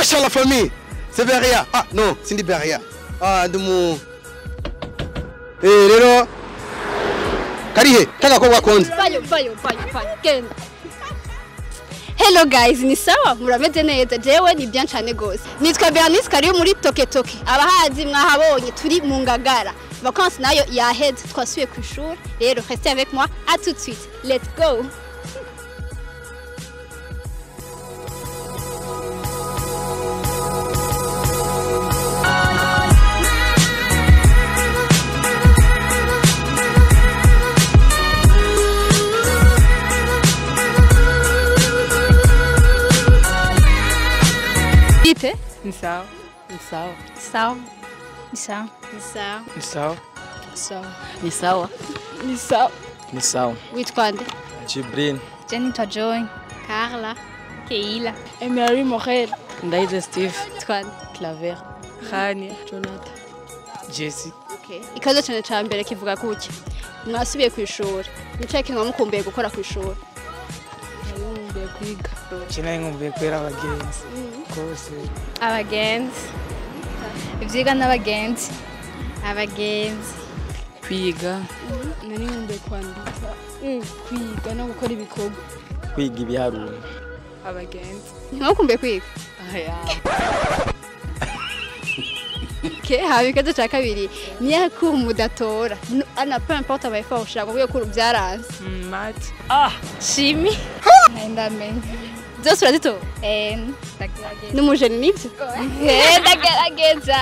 Washa la famille. C'est Beria. Ah non, Cindy Beria. Ah ndumu. Eh rero karihe kagakobwa konze. Vayo vayo vayo vayo. Genda. Hello guys, ni sawa murameze neza. Jewe ni bien cyane gose. Nitwa Bernice kari muri Toke Toke. Abahazi mwahabonye turi mu Ngagara. Vacances nayo yaheze twasuye ku ishuri. Rero restez avec moi, à tout de suite. Let's go. Ni sawa. Ni sawa. Sawa. Ni sawa. Ni sawa. Ni sawa. Sawa. Ni sawa. Ni sawa. Ni sawa. Witwa nde? Jibril. Jenny Joy. Carla. Keila. Emery Morel. Ndaize Steve. Witwa nde? Claver. Khani. Jonathan. Jesse. Okay. Ikazo cyane ca mbere kivuga kuki? Mwasubiye ku ishuri. Nicaye kinwa mukumbuye gukora ku ishuri. Nkumbuye kwiga. Kina nkumbuye kwera abagenzi. Kose. Abagenzi. Ivyiga n'abagenzi. Abagenzi. Kwiga. Nari nkumbuye kwandika. Kwiga no gukora ibikorwa. Kwiga ibiharuro. Abagenzi. Ntimukumbuye kwiga? Aya. Okay, haba ikazo ca kabiri. Niya ko mudatora. Ana peu importe abaye fort ushaka kuvuga ko byaranze. Math. Ah, chimie. Ndamenye. Zose urazitora? Eh, ndagerageza. N'umujeni nivyo? Eh, ndagerageza.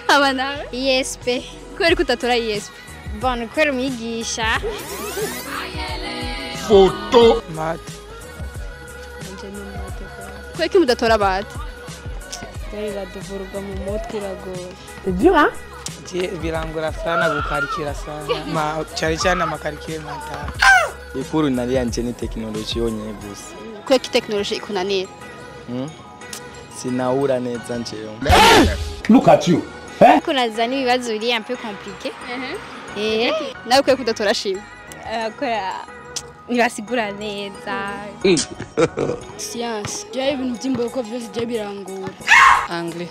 Aba nawe? ISP. Kubera ko utatora ISP? Bon, kubera umwigisha. Photo. Math. Kubera ko mudatora math? Iraduvurwa mu mutwe iragoye. C'est dur hein? Birangora sana gukarikira sana. Ma cyane cyane amakarikire mental. Ikuru nari yanje ni technology yonyene gusa. Kubera ko technology ikunanira? Sinahura neza njewe. Look at you. Eh? Kunazana ibibazo biri un peu compliqué. Eh, nawe kubera ko udatora shima? Kubera ntibasigura neza. Science. Je ibintu by'imboko byose je birangora. Anglais.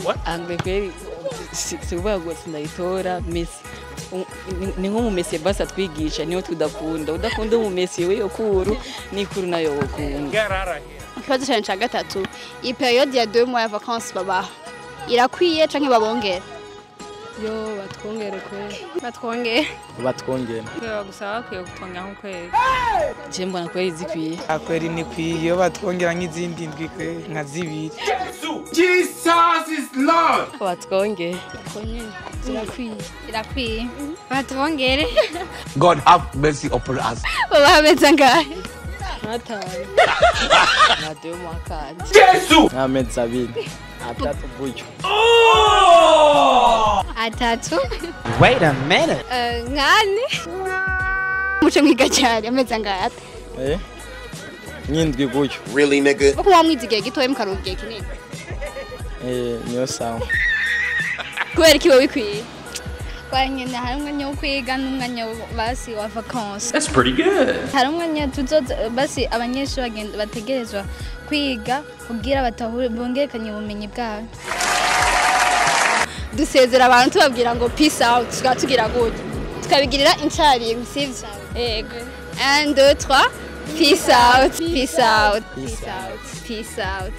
What? Anglais kweli sikuvuga ngo sinayitora mesi. Ni nk'umumesi basi atwigisha niyo tudakunda. Udakunda umumesi we okuru nikuru nayo okunda. Ikibazo cyane ca gatatu. I période ya 2 mois ya vacances babaha. Irakwiye canke babongera? Yo batwongere kweli. Batwongere. Batwongere. Bagusaba bakwiye kutwongera nk'ukwezi. Je mbona kweli zikwiye. Akweri ni kwiye batwongera nk'izindi ndwi kweli nka zibiri. Jesus is Lord. Batwongere. Zirakwiye. Irakwiye. Batwongere. God have mercy upon us. Babaha amezi angahe? Atanu. Na 2 mois kandi. Yesu. Amezi abiri. Atatu gutyo. Atatu. Wait a minute. Nkane. Muce mwiga cyane amezi angahe? Eh? Nyindwi gutyo. Really nigga? Kuko wamwize igihe gitoya mukaronka igihe kinini. Eh, niyo sawa. Kubera iki wowe bikwiye? Kwa nyine hari umwanya wo kwiga n'umwanya basi wa vacances. That's pretty good. Hari umwanya tuzoza basi abanyeshuri bagenda bategerezwa kwiga kugira batahure bongerekanye ubumenyi bwabo. Dusezera abantu tubabwira ngo peace out, tukaba tugira gutya. Tukabigirira incarimwe, sivyo? Yego. 1 2 3 peace out, peace out, peace out, peace out.